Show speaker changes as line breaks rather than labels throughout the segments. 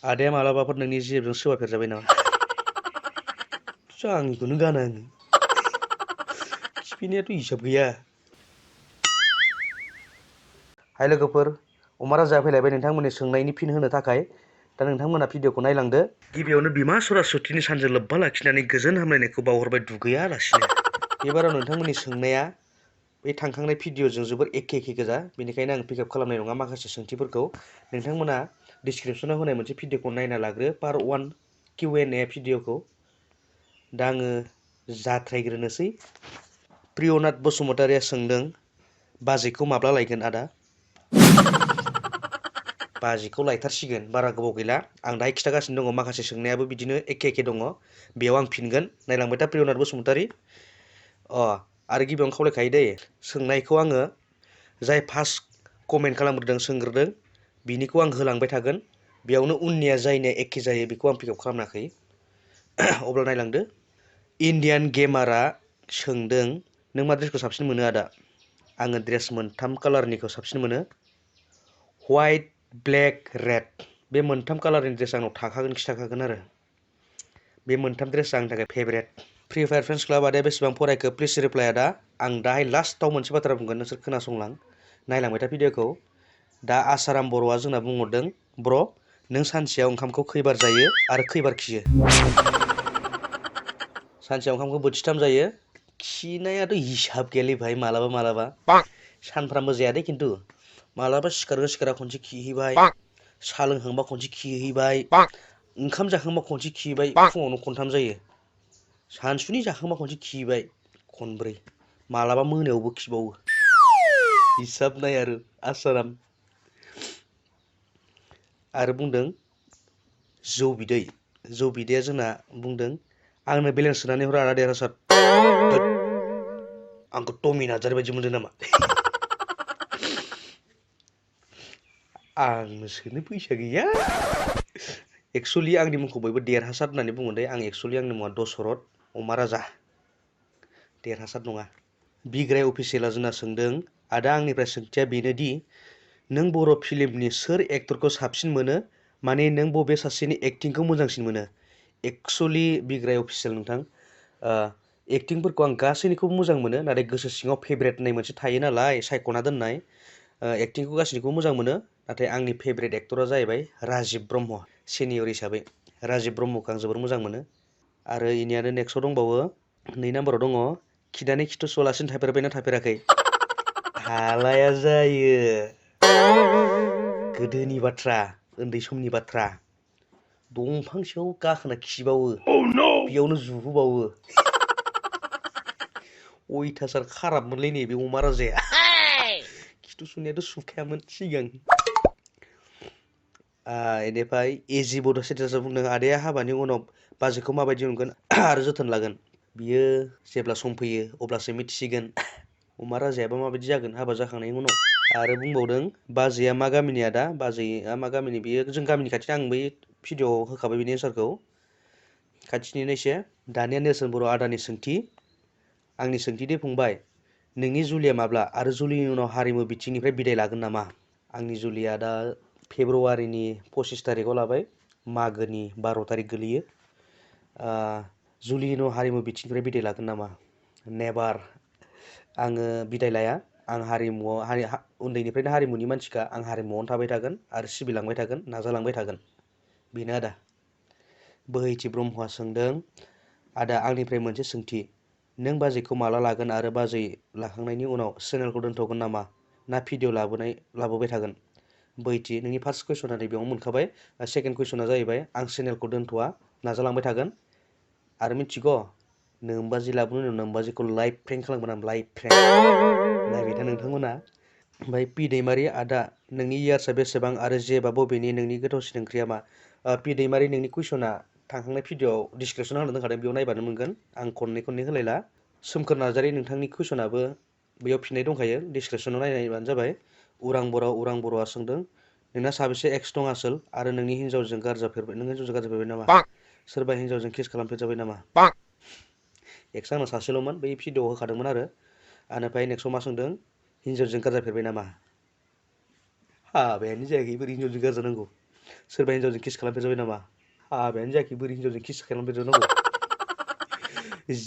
आदाया मालाबाफोर नोंनि जेबजों सोबाफेरजाबाय नामा? आंनिखौनो गाना आङो। खिफिनायाथ' हिसाब गैया। हाय लोगोफोर, अमा राजाया फैलायबाय नोंथांमोननि सोंनायनि फिन होनो थाखाय। दा नोंथांमोना भिडिअखौ नायलांदो। गिबियावनो बिमा सरासतिनि सानजों लोब्बा लाखिनानै गोजोन हामलायनायखौ बावहरबाय दुगैयालासिनो। बेबाराव नोंथांमोननि सोंनाया बे थांखांनाय भिडिअजों जोबोर एखे गोजा, बेनिखायनो आं पिकआप खालामनाय नङा माखासे सोंथिफोरखौ। नोंथांमोना डिसक्रिपसनाव होनाय मोनसे भिडिअखौ नायना लाग्रो, पार्ट 1 Q&A भिडिअखौ। दा आङो जाथ्रायग्रोनोसै। प्रियनाथ बसुमतारिया सोंदों, बाजैखौ माब्ला लायगोन आदा? बाजैखौ लायथारसिगोन, बारा गोबाव गैला। आं दाहाय खिथागासिनो दङ, माखासे सोंनायाबो बिदिनो एखे दङ। बेयाव आं फिनगोन, नायलांबाय था प्रियनाथ बसुमतारि। आरो गिबियावनो खावलायखायो दै, सोंनायखौ आङो जाय फार्स्ट कमेन्ट खालामग्रोदों, सोंग्रोदों, बिनिखौ आं होलांबाय थागोन। बेयावनो उननिया जायनिया एखे जायो बेखौ आं पिकआप खालामनाखै। अब्ला नायलांदो। इण्डियान गेमारा सोंदों, नों मा ड्रेसखौ साबसिन मोनो आदा? आङो ड्रेस मोनथाम कालारनिखौ साबसिन मोनो। White, black, red. बे मोनथाम कालारनि ड्रेस आंनाव थाखागोन, खिथाखागोन आरो। बे मोनथाम ड्रेसआ आंनि थाखाय favourite. Free fire friends club आदाया बेसेबां फरायखो? प्लिज रिप्लाइ आदा। आं दाहाय लास्टाव मोनसे बाथ्रा बुंगोन, नोंसोर खोनासंलां। नायलांबाय था भिडिअखौ। दा आसाराम बर'आ जोंना बुंहरदों, ब्र, नों सानसेयाव ओंखामखौ खैबार जायो आरो खैबार खियो? सानसेयाव ओंखामखौ बोथिथाम जायो। खिनायाथ' हिसाब गैयालै भाइ, मालाबा मालाबा। सानफ्रामबो जाया दे खिन्थु। मालाबा सिखारा खनसे खिहैबाय, साहा लोंखांबा खनसे खिहैबाय, ओंखाम जाखांबा खनसे खिहैबाय, फुङावनो खनथाम जायो। सानसुनि जाखांबा खनसे खिहैबाय, खनब्रै। मालाबा मोनायावबो खिबावो। हिसाब नाय आरो आसाराम। आरो बुंदों जौ बिदै। जौ बिदैया जोंना बुंदों, आंनो बेलेन्स सोनानै हर आदा देरहासात। आंखौ टमि नार्जारि बायदि मोनदों नामा? आंनो सोनो फैसा गैया। एक्सुवेलि आंनि मुंखौ बयबो देरहासात होननानै बुङो दे। आं एक्सुवेलि आंनि मुङा दशरथ अमा राजा, देरहासात नङा। बिग्राय अफिसियेला जोंना सोंदों, आदा आंनिफ्राय सोंथिया बेनोदि नों बर' फिल्मनि सोर एक्टरखौ साबसिन मोनो? माने नों बबे सासेनि एक्टिंखौ मोजांसिन मोनो? एक्सुवेलि बिग्राय अफिसियेल नोंथां, एक्टिंफोरखौ आं गासैनिखौबो मोजां मोनो, नाथाय गोसो सिङाव फेभरेट होननाय मोनसे थायो नालाय, सायख'ना दोननाय। एक्टिंखौ गासैनिखौबो मोजां मोनो, नाथाय आंनि फेभरेट एक्टरा जाहैबाय राजिब ब्रह्म, सिनियर हिसाबै। राजिब ब्रह्मखौ आं जोबोर मोजां मोनो। आरो इनियानो नेक्स्टआव दंबावो, 2 नाम्बाराव दङ, खिनानै खिथु सुवालासिनो थाफेरबायना थाफेराखै? हालाया जायो। गोदोनि बाथ्रा, उन्दै समनि बाथ्रा। दंफां सायाव गाखोना खिबावो, बेयावनो जुहोबावो। अयथासार खाराबमोनलै नैबे अमा राजाया। खिथु सुनायाथ' सुखायामोन सिगां। बेनिफ्राय एजि बड' सेटार्सआ बुंदों, आदाया हाबानि उनाव बाजैखौ माबायदि मोनगोन आरो जोथोन लागोन? बियो जेब्ला सम फैयो अब्लासो मिथिसिगोन अमा राजायाबा माबायदि जागोन हाबा जाखांनायनि उनाव। आरो बुंबावदों, बाजैया मा गामिनि आदा? बाजैया मा गामिनि? बियो जों गामिनि खाथिनि। आं बै भिडिअ'आव होखाबाय बिनि एन्सारखौ, खाथिनिनो एसे। दानिया नेरसोन बर' आदानि सोंथि, आंनि सोंथि दे फंबाय, नोंनि जुलिया माब्ला आरो जुलिनि उनाव हारिमु बिथिंनिफ्राय बिदाय लागोन नामा? आंनि जुलिया दा फेब्रुवारिनि 25 तारिखआव लाबाय, मागोनि 12 तारिख गोलैयो। जुलिनि उनाव हारिमु बिथिंनिफ्राय बिदाय लागोन नामा? नेभार। आङो बिदाय लाया। आं हारिमुआव उन्दैनिफ्रायनो हारिमुनि मानसिखा। आं हारिमुआवनो थाबाय थागोन आरो सिबिलांबाय थागोन, नाजालांबाय थागोन। बेनो आदा। बोहैथि ब्रह्मआ सोंदों, आदा आंनिफ्राय मोनसे सोंथि, नों बाजैखौ माला लागोन आरो बाजै लाखांनायनि उनाव चेनेलखौ दोनथ'गोन नामा, ना भिडिअ लाबोबाय थागोन? बोहैथि, नोंनि फार्स्ट कुइसना नैबेयाव मोनखाबाय। सेकेन्ड कुइसना जाहैबाय, आं चेनेलखौ दोनथ'वा, नाजालांबाय थागोन। आरो मिथिगौ, नोमबाजै लाबोनो उनाव नोमबाजैखौ लाइभ प्रेंक खालामगोन आं, लाइभ प्रेंक। नायबाय था नोंथांमोना। ओमफ्राय पि दैमारि, आदा नोंनि इयार्सआ बेसेबां आरो जेबा बबेनि नोंनि गोथावसिन ओंख्रिया मा? पि दैमारि, नोंनि कुइसना थांखांनाय भिडिअ'आव डिसक्रिपसनाव होना दोनखादों, बेयाव नायबानो मोनगोन। आं खननै होलायला। सोमखोर नार्जारि, नोंथांनि कुइसनाबो बेयाव फिननाय दंखायो, डिसक्रिपसनाव नायबानो जाबाय। उरां बर'आ सोंदों, नोंना साबेसे एक्स दं आसोल आरो नों हिन्जावजों गारजाफेरबाय नामा? सोरबा हिन्जावजों किस खालामफेरजाबाय नामा? एक्स आंना सासेल'मोन, बै भिडिअ'आव होखादोंमोन आरो। ओमफ्राय नेक्स्टआव मा सोंदों, हिन्जावजों गारजाफेरबाय नामा? हाबायानो जायाखै, बोरै हिन्जावजों गारजानांगौ? सोरबा हिन्जावजों किस खालामफेरजाबाय नामा? हाबायानो जायाखै बोरै हिन्जावजों किस खालामफेरजानांगौ?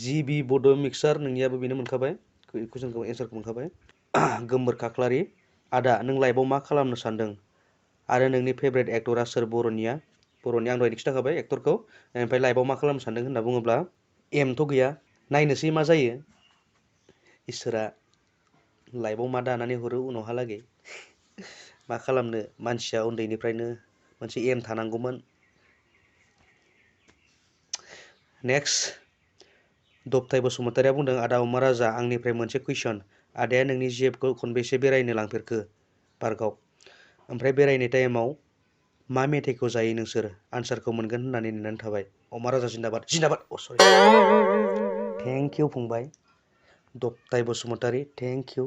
जिबि बड' मिक्सार नोंनियाबो बेनो मोनखाबाय कुइसनखौ एन्सारखौ मोनखाबाय। गोमबोर खाख्लारि आदा नों लाइफआव मा खालामनो सानदों आरो नोंनि फेभरेट एक्टरा सोर बर'नि आं दहायनो खिन्थाखाबाय एक्टरखौ ओमफ्राय लाइफआव मा खालामनो सानदों होनना बुङोब्ला एमथ' गैया नायनोसै मा जायो इसोरा लाइफआव मा दानानै हरो उनावहालागै मा खालामनो मानसिया उन्दैनिफ्रायनो मोनसे एम थानांगौमोन। नेक्स्ट दबथाय बसुमतारिया बुंदों आदा अमा राजा आंनिफ्राय मोनसे कुइसन आदाया नोंनि जिएफखौ खनबेसे बेरायनो लांफेरखो पार्कआव ओमफ्राय बेरायनाय टाइमाव मा मेथाइखौ जायो नोंसोर आनसारखौ मोनगोन होननानै नेनानै थाबाय। अमा राजा जिन्दाबाद जिन्दाबाद सरि थेंक इउ फंबाय दबथाय बसुमतारि थेंक इउ।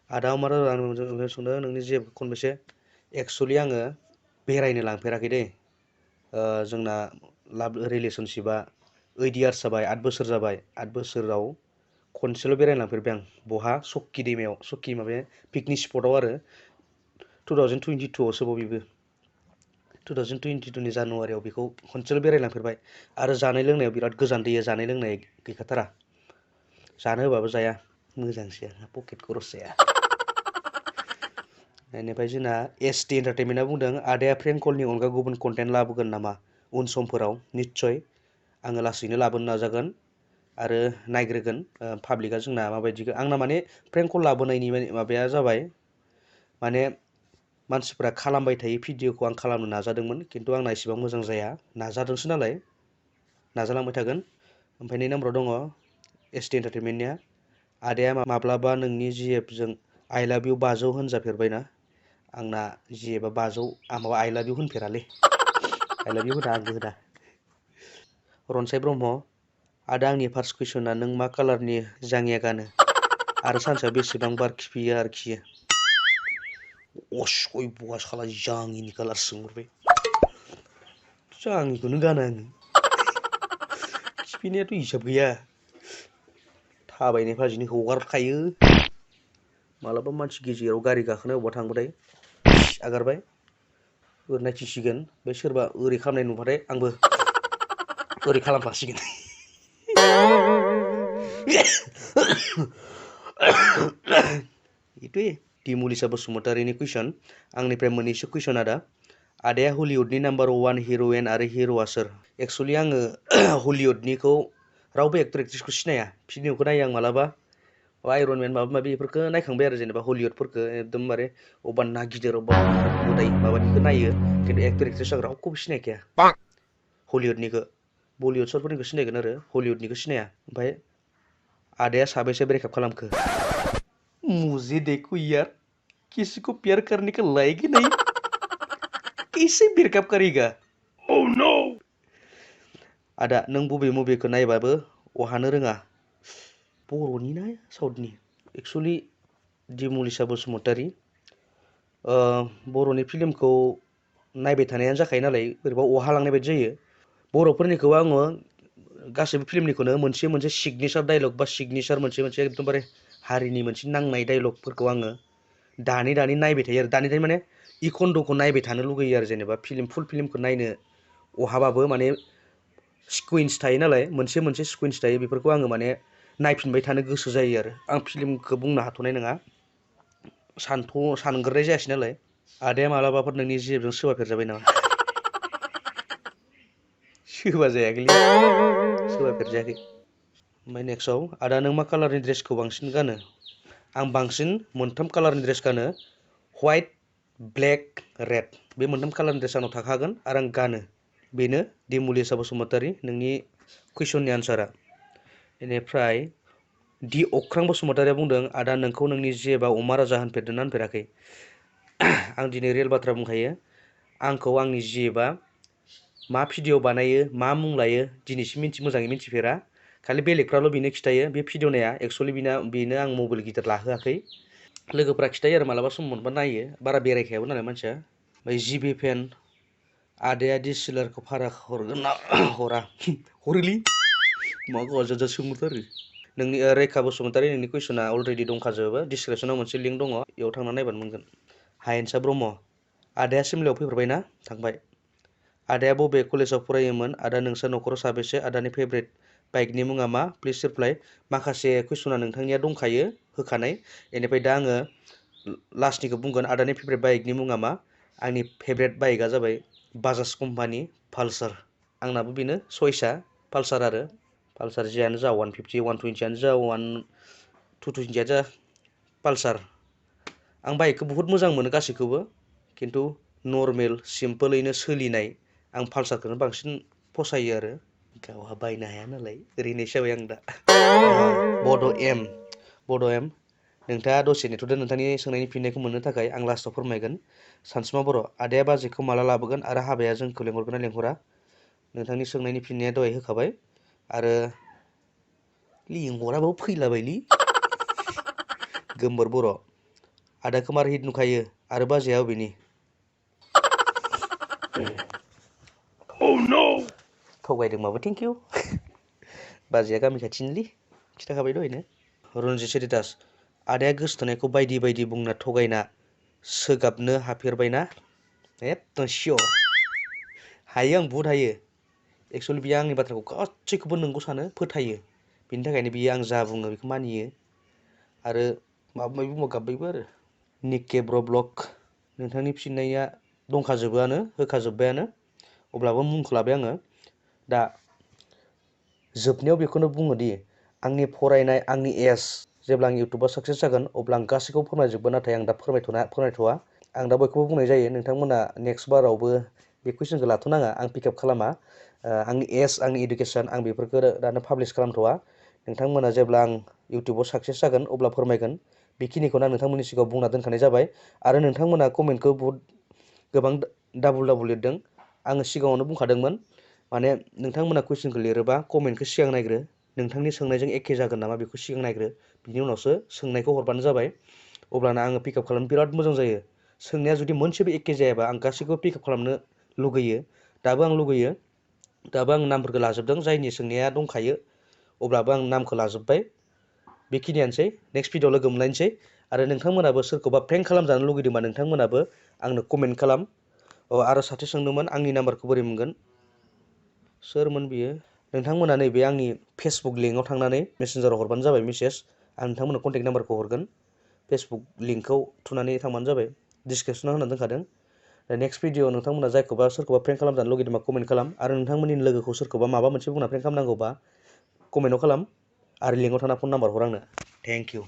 आदा अमा राजा आं सोंदों नोंनि जिएफखौ खनबेसे एक्सुवेलि आङो बेरायनो लांफेराखै दे जोंना लाभ रिलेसनशिपआ 8 इयार्स जाबाय 8 बोसोर जाबाय 8 बोसोराव खनसेल' बेरायनो लांफेरबाय आं बहा सकि दैमायाव सकि माबे पिकनिक स्पटआव आरो 2022आवसो बेबो 2022नि जानुवारियाव बेखौ खनसेल' बेरायलांफेरबाय आरो जानाय लोंनायाव बिराद गोजान दैया जानाय लोंनाय गैखाथारा जानो होबाबो जाया मोजांसो पकेट खरस जाया। बेनिफ्राय जोंना एसटि एन्टारटेनमेन्टआ बुंदों आदाया फ्रेंक कलनि अनगा गुबुन कन्टेन्ट लाबोगोन नामा उन समफोराव निस्सय आङो लासैनो लाबोनो नाजागोन आरो नायग्रोगोन पाब्लिकआ जोंना माबायदिखौ आंना माने फ्रेंक कल लाबोनायनि माबाया जाबाय माने मानसिफ्रा खालामबाय थायो भिडिअखौ आं खालामनो नाजादोंमोन खिन्थु आंना एसेबां मोजां जाया नाजादोंसो नालाय नाजालांबाय थागोन। ओमफ्राय 2 नम्बराव दङ एसटि एन्टारटेनमेन्टनिया आदाया माब्लाबा नोंनि जिएफजों आइ लाभ इउ 500 होनजाफेरबायना आंना जिएफआ 500 आं माबा आइ लाभ इउ होनफेरालै आइ लाभ इउ होना आंबो होना। रनसाय ब्रह्म आदा आंनि फार्स्ट कुइसना नों मा कालारनि जाङिया गानो आरो सानसेयाव बेसेबां बार खिफियो आरो खियो असय बहा साला जाङिनि कालार सोंहरबाय जाङिखौनो गाना आङो खिफिनायाथ' हिसाब गैया थाबायनाय फाजिनो हगारखायो मालाबा मानसि गेजेराव गारि गाखोना अबा थांबाथाय आगारबाय ओरै नायथिसिगोन बे सोरबा ओरै खालामनाय नुबाथाय आंबो ओरै खालामफासिगोन। itu दिमुलिसा बसुमतारिनि कुइसन आंनिफ्राय मोननैसो कुइसन आदाया हलिउडनि नाम्बार 1 हिर'इन आरो हिर'आ सोर एक्सुवेलि आङो हलिउडनिखौ रावबो एक्टर एक्ट्रिसखौ सिनाया भिडिअखौ नायो आं मालाबा आयरन मेन माबा माबि बेफोरखौ नायखांबाय आरो जेनेबा हलिउडफोरखौ एकदमबारे अबेबा ना गिदिर अबेबा मोदाय माबानिखौ नायो खिन्थु एक्टर एक्ट्रिस आं रावखौबो सिनायखाया हलिउडनिखौ बलिउड शटफोरनिखौ सिनायगोन आरो हलिउडनिखौ सिनाया। ओमफ्राय आदाया साबेसे ब्रेकआप खालामखो मुझे देखो यार किसी को प्यार करने का लायक ही नहीं कैसे ब्रेकआप करेगा oh no आदा नों बबे मुभिखौ नायबाबो अहानो रोङा बर'नि ना साउथनि एक्सुवेलि दिमुलिसा बसुमतारि बर'नि फिल्मखौ नायबाय थानायानो जाखायो नालाय बोरैबा अहालांनाय बायदि जायो बर'फोरनिखौ आङो गासैबो फिल्मनिखौनो मोनसे मोनसे सिगनेचार डायलग बा सिगनेचार मोनसे मोनसे एकदमबारे हारिनि मोनसे नांनाय डायलगफोरखौ आङो दानै नायबाय थायो आरो दानै माने इखन्द'खौ नायबाय थानो लुगैयो आरो जेनेबा फुल फिल्मखौ नायनो अहाबाबो माने सिकुवेन्स थायो नालाय मोनसे मोनसे सिकुवेन्स थायो बेफोरखौ आङो माने नायफिनबाय थानो गोसो जायो आरो आं फिल्मखौ बुंनो हाथ'नाय नङा सानग्रोनाय जायासै नालाय। आदाया मालाबाफोर नोंनि जिएफजों सोबाफेरजाबाय नामा सोबा जायाखैलै सोबाफेरजायाखै। ओमफ्राय नेक्स्टआव आदा नों मा कालारनि ड्रेसखौ बांसिन गानो आं बांसिन मोनथाम कालारनि ड्रेस गानो व्हाइट ब्लेक रेड बे मोनथाम कालारनि ड्रेस आंनाव थाखागोन आरो आं गानो बेनो दिमुलिसा बसुमतारि नोंनि कुइसननि आन्सारा। बेनिफ्राय दि अख्रां बसुमतारिया बुंदों आदा नोंखौ नोंनि जिएफआ अमा राजा होनफेरदोंना होनफेराखै आं दिनै रियेल बाथ्रा बुंखायो आंखौ आंनि जिएफआ मा भिडिअ बानायो मा मुं लायो दिनैसिम मोजाङै मिन्थिफेरा खालि बेलेगफ्राल' बेनो खिथायो बे भिडिअ नाया एक्सुवेलि बेनो आं मबाइल गिदिर लाहोआखै लोगोफ्रा खिथायो आरो मालाबा सम मोनबा नायो बारा बेरायखायाबो नालाय मानसिया। ओमफ्राय जिबि फेन आदाया डिएसएलआरखौ भारा हरगोन ना हरा हरोलै मा गावजा सोंहरथारो। नोंनि रेखा बसुमतारि नोंनि कुइसना अलरेडि दंखाजोबो डिसक्रिपसनाव मोनसे लिंक दङ बेयाव थांनानै नायबानो मोनगोन। हायेनसा ब्रह्म आदाया सिमलायाव फैफेरबायना? थांबाय। आदाया बबे कलेजाव फरायोमोन? आदा नोंस्रा न'खराव साबेसे? आदानि फेभरेट बाइकनि मुङा मा? Please reply. माखासे कुइसना नोंथांनिया दंखायो होखानाय। बेनिफ्राय दा आङो लास्टनिखौ बुंगोन। आदानि फेभरेट बाइकनि मुङा मा? आंनि फेभरेट बाइकआ जाबाय बाजाज कम्पानि पालसार। आंनाबो बेनो चइसआ पालसार आरो पालसार जियानो जा 150 120आनो जा 220आनो जा पालसार। आं बाइकखौ बुहुत मोजां मोनो गासैखौबो, खिन्थु नर्मेल सिम्पोलैनो सोलिनाय आं पालसारखौनो बांसिन फसायो आरो। गावहा बायनो हाया नालाय ओरैनो हिसाबै आं दा बड' एम नोंथाङा दसे नेथ'दो नोंथांनि सोंनायनि फिननायखौ मोननो थाखाय आं लास्टआव फोरमायगोन। सानसुमा बर' आदाया बाजैखौ माला लाबोगोन आरो हाबाया जोंखौ लेंहरगोन ना लेंहरा? नोंथांनि सोंनायनि फिननाया दहाय होखाबाय आरो लिंहराबाबो फैलाबायलै। गोमबोर बर' आदाखौ मार हिट नुखायो आरो बाजैया अबेनि? थगायदोंबाबो थेंक इउ। बाजैया गामि खाथिनिलै, खिथाखाबाय दहायनो। रन्जित सेरितास आदाया गोसोथोनायखौ बायदि बायदि बुंना थगायना सोगाबनो हाफेरबायना? एकदम सियर हायो, आं बुहुद हायो। एक्सुवेलि बियो आंनि बाथ्राखौ गासैखौबो नंगौ सानो, फोथायो। बिनि थाखायनो बियो आं जा बुङो बेखौ मानियो आरो माबा माबि बुंबा गाबबायबो आरो। निके ब्र ब्लग नोंथांनि फिननाया दंखाजोबोआनो, होखाजोब्बायानो, अब्लाबो मुंखौ लाबाय आङो। दा जोबनायाव बेखौनो बुङोदि आंनि फरायनाय, आंनि एज जेब्ला आं इउटुबाव साक्सेस जागोन अब्ला आं गासैखौबो फोरमायजोबगोन, नाथाय आं दा फोरमायथ'वा। आं दा बयखौबो बुंनाय जायो, नोंथांमोना नेक्स्ट बारावबो बे कुइसनखौ लाथ'नाङा, आं पिकआप खालामा। आंनि एज, आंनि इडुकेसन आं बेफोरखौ दानो पाब्लिस खालामथ'वा। नोंथांमोना जेब्ला आं इउटुबाव साक्सेस जागोन अब्ला फोरमायगोन। बेखिनिखौनो आं नोंथांमोननि सिगाङाव बुंना दोनखानाय जाबाय। आरो नोंथांमोना कमेन्टखौ बुहुद गोबां डाबल लिरदों। आङो सिगाङावनो बुंखादोंमोन, माने नोंथांमोना कुइसनखौ लिरोबा कमेन्टखौ सिगां नायग्रो, नोंथांनि सोंनायजों एखे जागोन नामा बेखौ सिगां नायग्रो, बिनि उनावसो सोंनायखौ हरबानो जाबाय। अब्लाना आङो पिकआप खालामनो बिराद मोजां जायो। सोंनाया जुदि मोनसेबो एखे जायाबा आं गासैखौबो पिकआप खालामनो लुगैयो, दाबो आं लुगैयो। दाबो आं नामफोरखौ लाजोबदों, जायनि सोंनाया दंखायो अब्लाबो आं नामखौ लाजोब्बाय। बेखिनियानोसै, नेक्स्ट भिडिअ लोगो मोनलायनोसै। आरो नोंथांमोनाबो सोरखौबा प्रेंक खालामजानो लुगैदोंबा नोंथांमोनाबो आंनो कमेन्ट खालाम। आरो सासे सोंदोंमोन आंनि नाम्बारखौ बोरै मोनगोन, सोरमोन बियो? नोंथांमोना नैबे आंनि फेसबुक लिंकआव थांनानै मेसेन्जाराव हरबानो जाबाय मेसेज, आं नोंथांमोननो कन्टेक्ट नाम्बारखौ हरगोन। फेसबुक लिंकखौ थुनानै थांबानो जाबाय, डिसक्रिपसनाव होना दोनखादों। नेक्स्ट भिडिअ नोंथांमोना सोरखौबा प्रेंक खालामजानो लुगैदोंबा कमेन्ट खालाम। आरो नोंथांमोननि लोगोखौ सोरखौबा माबा मोनसे बुंना प्रेंक खालामनांगौबा कमेन्टआव खालाम आरो लिंकआव थाना फन नाम्बार हर आंनो। Thank you.